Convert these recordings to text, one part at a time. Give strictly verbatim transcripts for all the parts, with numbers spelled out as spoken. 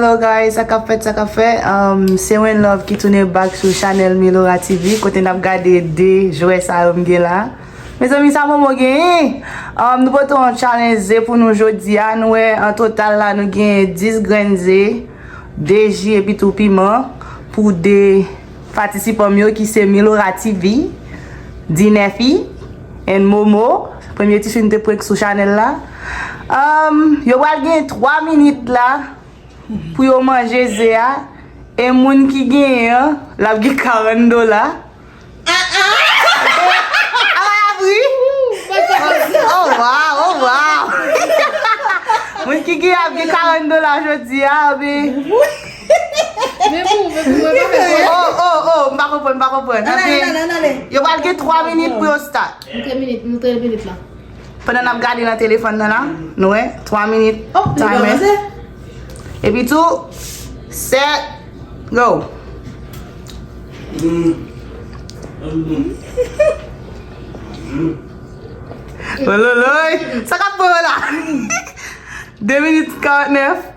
Hello guys, sa k ap fèt, sa k ap fèt? Um, se One Love ki tounen back sou chanèl Milora T V, kote n ap gade de jwè sa yo m gen la. Mezanmi, sa Momo genyen? Um, nou pote yon challenge ze pou nou jodi a. Nou wè, an total la, nou gen dis grenn ze, de ji epi tou piman pou de patisipan m yo ki se Milora T V, Dinefi, and Momo. Premye ti fi n te prank sou chanèl la. Um, yo pral gen twa minit la pou yo manje ze a. E moun ki genyen an, l ap gen karant dola. Ah, ah. Ah, wi. Oh, wow, oh, wow. Moun ki genyen ap gen karant dola jodi a, men. Men pou, men pou mwen pa fè sa. Oh, oh, oh, m pa konprann, m pa konprann. Ann ale, ann ale, ann ale. Yo pral gen twa minit pou yo start. Moutre minit, moutre minit la. Pandan n ap gade nan telefòn nan la, nou wè, twa minit, oh, li timer. Kòmanse. Epi tou, set, go. Ololoy, sa k ap pran la? De minit karantnèf.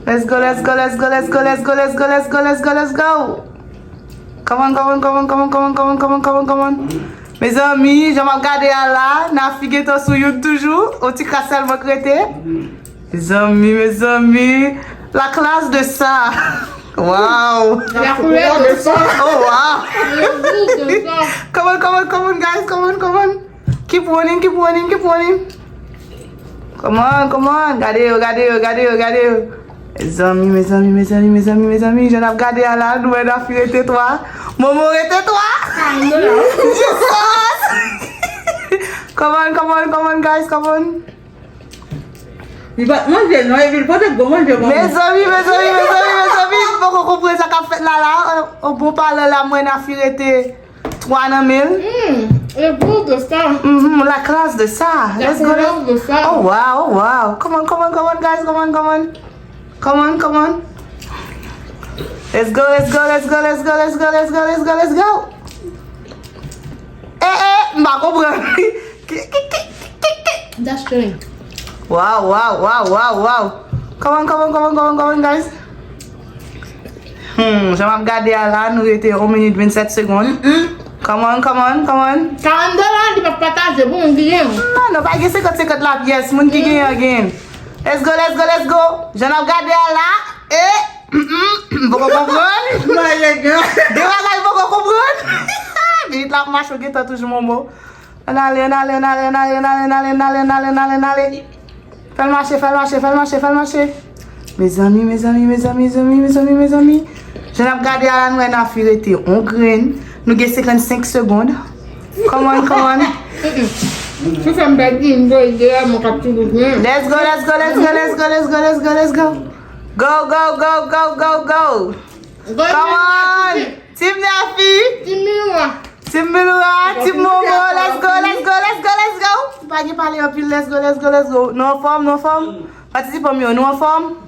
Let's go, let's go, let's go, let's go, let's go, let's go, let's go, let's go, let's go. Come on, come on, come on, come on, come on, come on, come on, come on, come on. Mezanmi, jan m ap gade a la, Nafi gentan sou youn toujou. On ti kras sèlman k rete. Mezanmi, mezanmi. La classe de ça. Wow. La couleur de ça. Oh, wow. Le goût de ça. Come on, come on, come on, guys. Come on, come on. Keep running, keep running, keep running. Come on, come on. Gade yo, gade yo, gade yo, gade yo. Mezanmi, mezanmi, mezanmi, mezanmi, mezanmi. Jan n ap gade a la, nou wè Nafi rete twa. Momo rete twa. Jesus! Come on, come on, come on, guys, come on. Li pa t manje, non, epi l pote gwo manje ban mwen. Mezanmi, mezanmi, mezanmi, mezanmi. M poko konprann sa k ap fèt la, la. An, an bon palan la, m wè Nafi rete twa nan men l. Hmm, le goût de ça. Mhm, la classe de ça. La couleur de ça. Let's go, let's go. Oh, wow, oh, wow. Come on, come on, come on, guys. Come on, come on. Come on, come on. Let's go, let's go, let's go, let's go, let's go, let's go, let's go, let's go. Eh, eh, m pa konprann. Ki, ki, ki, ki, ki, ki. That's killing. Wow, wow, wow, wow, wow. Come on, come on, come on, come on, come on, guys. Hmm, jan m ap gade a la, nou rete yon minit vennsèt segonn. Mm-mm. Come on, come on, come on. Karant dola, li p ap pataje pou moun ki genyen. Non, non, pa gen senkant senkant la pyès. Moun ki genyen an genyen. Let's go, let's go, let's go. Jan n ap gade a la. E, mm, mm, m poko konprann. Mwen, gen. Gen bagay m poko konprann. Minit la ap mache, w gentan toujou Momo. Ann ale, ann ale, ann ale, ann ale. Fè l mache, fè l mache, fè l mache, fè l mache. Mezanmi, mezanmi, mezanmi, mezanmi, mezanmi, mezanmi. Jan n ap gade a la, nou wè Nafi rete on grenn. Nou gen senkannsenk segonn. Come on, come on. Si w fè m pèdi, m voye deyò, mwen k ap toujou grenn. Let's go, let's go, let's go, let's go, let's go, let's go, let's go. Go, go, go, go, go, go. Come on. Team Nafi. Team Miloura. Team Miloura, Team Momo, let's go, let's go, let's go, let's go. Pa gen pale anpil, let's go, let's go, let's go. Nou anfòm, nou anfòm. Patisipan m yo, nou anfòm?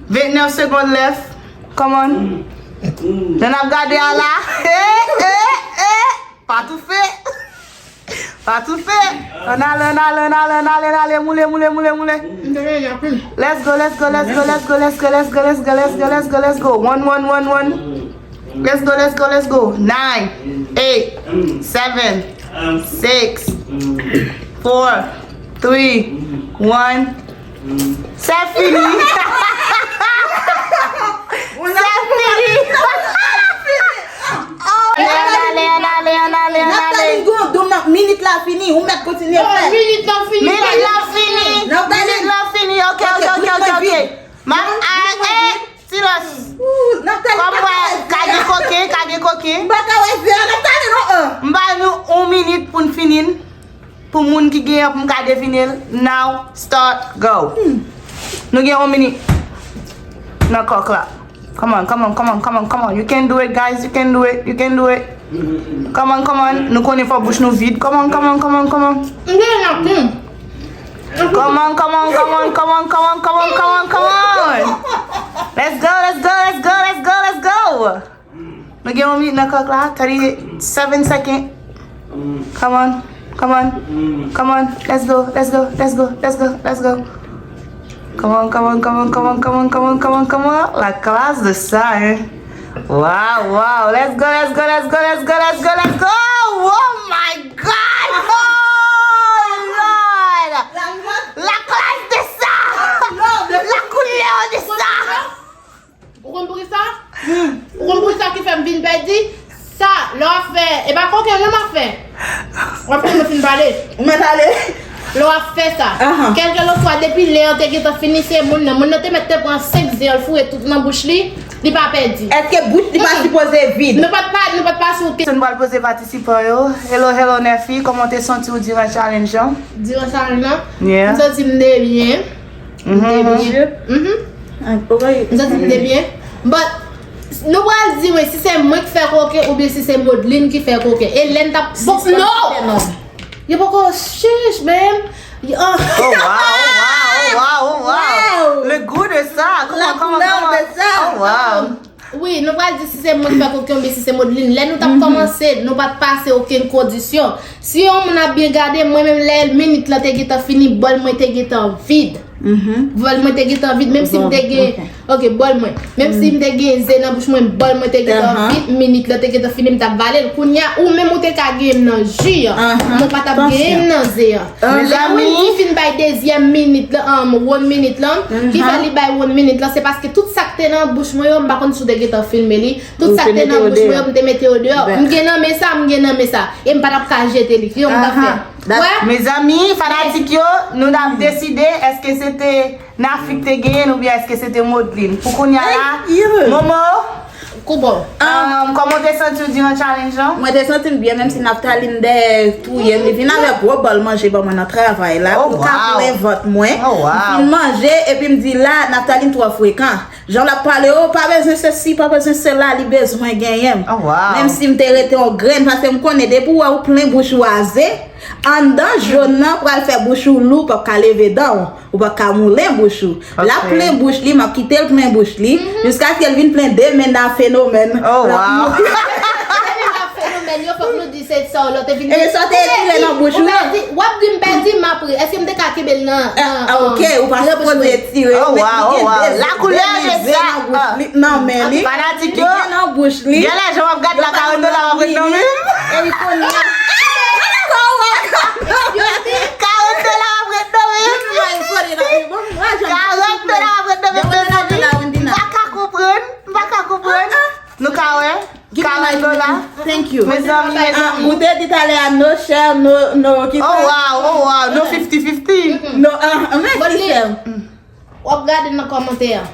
Vennnèf segonn left. Come on. Jan n ap gade a la. Eh, eh, eh. Pa toufe. Pa toufe. Ann ale, ann ale, ann ale, ann ale, ann ale. Moule, moule, moule, moule. M te genyen anpil. Let's go, let's go, let's go, let's go, let's go, let's go, let's go, let's go, let's go, let's go. One, one, one, one. Let's go, let's go, let's go. Nine, eight, seven, six, four, three, one. C'est fini. C'est fini. Oh, ann ale, ann ale, ann ale, ann ale. Nathalie, gon dom nan, minit la fini. Ou mèt kontinye fè. Minit la fini. Minit la fini. Minit la fini. Ok, ok, ok, ok, ok. M ap, ah, eh, silans. Kòm wè, ka gen koken, ka gen koken. M pa ka wè vye a, Nathalie, non, an. M ba nou yon minit pou n fini l. Pou moun ki genyen pou m ka defini l, now, start, go. Nou gen yon minit nan kòk la. Come on, come on, come on, come on, come on. You can do it, guys. You can do it. You can do it. Come on, come on. Nou konnen fò bouch nou vid. Come on, come on, come on, come on. M gen yon lakou. Come on, come on, come on, come on, come on, come on, come on, come on. Let's go, let's go, let's go, let's go, let's go. Nou gen yon minit nan kòk la, thirty-seven second. Come on. Come on. Come on. Let's go. Let's go. Let's go. Let's go. Let's go. Come on, come on, come on, come on, come on, come on, come on, come on. La classe de ça, hein. Wow, wow. Let's go, let's go, let's go, let's go, let's go, let's go. Oh my God. Oh Lord. La classe de ça. La couleur de ça. Ou konn poukisa? Ou konn poukisa ki fè m vin pèdi? Sa, lè w ap fè, e pa koken non m ap fè. W ap fè m fin pale. Mwen pale. Lè w ap fè sa, kèlkelanswa, depi lè an te gentan fini, se moun nan. Moun nan te mèt te pran senk zen an, l foure tout nan bouch li, li pa pèdi. Èske bouch li pa sipoze vid? Nou pa t pa, nou pa t pa sou ke. Kesyon n pral poze patisipan yo. Hello, hello, Nèfi. Kòman w te santi w diran challenge an? Diran challenge lan? Yeah. M santi m te byen. M te byen. Mhm. M santi m te byen. But, nou pral di mwen si se mwen ki fè koken oubyen si se Modeline ki fè koken. E lè n t ap. Bon, no! Yo poko chich, man. Oh, wow, oh, wow, oh, wow, oh, wow. Le goût de ça. Comment, comment, comment? Oh, wow. Wi, nou pral di si se mwen ki fè koken oubyen si se Modeline. Lè nou t ap kòmanse, nou pa t pase okenn kondisyon. Si yon moun ap byen gade, mwen menm lè minit lan te gentan fini, bòl mwen te gentan vid. Bòl mwen te gentan vid, menm si m te gen, ok, bòl mwen. Menm si m te gen ze nan bouch mwen, bòl mwen te gentan vid, minit lan te gentan fini, m t ap vale l. Kounye a, ou menm ou te ka genyen m nan ji an. Mwen pa t ap genyen m nan ze an. Lè Wendy fin bay dezyèm minit lan, um, one minute lan, ki fè li bay one minute lan, se paske tout sa k te nan bouch mwen yo, m pa konn si w te gentan filme li, tout sa k te nan bouch mwen yo, m te mete yo deyò. M gen nan men sa, m gen nan men sa. E m pa t ap ka jete li. Ki jan m t ap fè? Wè? Mezanmi, fanatik yo, nou t ap deside èske se te Nafi k te genyen l oubyen èske se te Modeline. Pou kounye a la, Momo, Koubo. Um, kòman w te santi w diran challenge lan? Mwen te santi m byen, menm si Naphtaline dèyè touye m. Li vin avèk gwo bòl manje ban mwen nan travay la pou l ka plen vant mwen. M fin manje, epi m di la, Naphtaline twò frekan. Jan l ap pale, o, pa bezwen sesi, pa bezwen sela, li bezwen genyen m. Menm si m te rete yon grenn, paske m konnen depi w wè ou plen bouch ou a ze, anndan jòn nan pral fè bouch ou lou, p ap ka leve dan w. Ou pa ka moulen bouch ou. L ap plen bouch li, m ap kite l plen bouch li, jiskaske l vin plen de men nan fenomèn. Oh, wow. Depi nan fenomèn yo, fòk nou di se sa w lòt epi. Ebyen, sa w te retire nan bouch ou la? W ap di m pèdi m ap ri. Èske m te ka kenbe l nan, nan, ok, ou pa sipoze retire l. Oh, wow, oh, wow. La couleur de ça. Nan men li. Fanatik yo. Li gen nan bouch li. Genlè jan w ap gade la, karant dola w ap ret nan men m. E li konnen. Karant dola w ap ret nan men m. Karant dola w ap ret nan men m, mezanmi. M pa ka konprann. M pa ka konprann. Nou ka wè? Karant dola. Thank you. Mezanmi, mezanmi. Ou te di talè a, no share, no, no, ki sa? Oh, wow, oh, wow. No fifty fifty. No, ah, mèsi, sè m. W ap gade nan kòmantè a.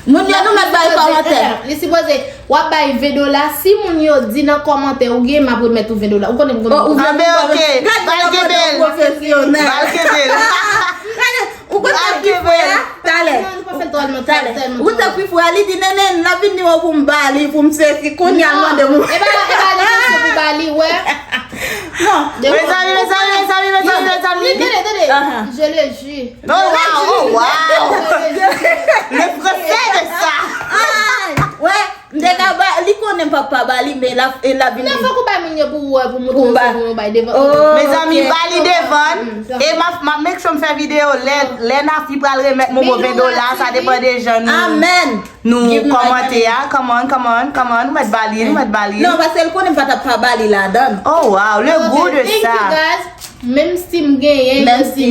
Moun yo, nou mèt bay kòmantè. Li sipoze, w ap bay ven dola. Si moun yo di nan kòmantè, ou gen, m ap remèt ou ven dola. Ou konnen m konnen. Oh, ou vle. Anben, ok. Gad jan mwen pwofesyonèl. Val kenbe l. Gade, ou konn sa ki fre a? Talè. Non, nou pa fè l twò, non, talè. Ou konn sa ki fre a? Li di, Nene, n ap vin di w pou m ba li, pou m sesi. Kounye a l mande m. E pa, e pa li kesyon pou ba li, wè. Non. Mezanmi, mezanmi, mezanmi, mezanmi, mezanmi. Tande, tande. Je le jure. Oh, wow, oh, wow. Le français de ça. Ay, wè, m te ka ba, li konnen m p ap pa ba li, men l ap, e l ap vin. Non, fòk ou bay moun yo pou ou wè, pou montre yo se moun ou bay devan. Mezanmi, ba li devan. E m ap, m ap make sure m fè videyo lè, lè Nafi pral remèt Momo ven dola, sa depann de jan nou. Amèn. Nou kòmante a, come on, come on, come on, nou mèt ba li, nou mèt ba li. Non, paske l konnen m pa t ap pa ba li ladan. Oh, wow, le goût de ça. Thank you, guys. Menm si m genyen, yo di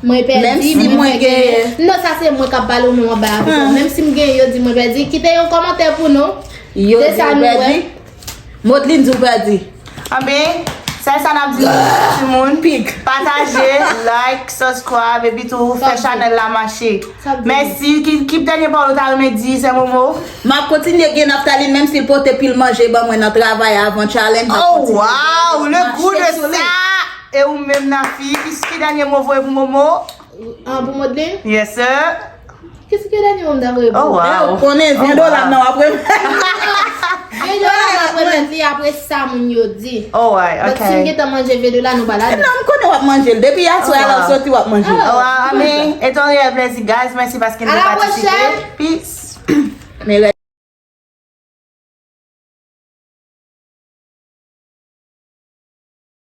mwen pèdi, menm si mwen genyen. Non, sa se mwen k ap pale, ou menm w ap bay avi. Menm si m genyen, yo di mwen pèdi. Kite yon kòmantè pou nou. Yo di w pèdi. Modeline di w pèdi. Anben, sèl sa n ap di nou, timoun, pataje, like, subscribe, epi tou fè chanèl la mache. Mèsi. Ki, ki dènye pawòl ou ta renmen di, sè Momo? M ap kontinye gen Naphtaline, menm si l pote pil manje ban mwen nan travay avan challenge, m ap kontinye gen. Oh, wow, le goût de ça! E ou menm, Nafi, ki, ki dènye mo voye pou Momo? Ah, pou Modeline? Yes, sir. Kisa ki dènye moun ta voye pou ou? Oh, wow. Ou konnen ven dola m nan w ap remèt. Ven dola m ap remèt li apre sa moun yo di. Oh, ouais, ok. But si m gentan manje ven dola, nou pa ladan. Non, m konnen w ap manje l. Depi aswè a lè w soti, w ap manje l. Oh, wow, I mean, e te yon reyèl plezi, guys. Mèsi paske n te patisipe. Peace.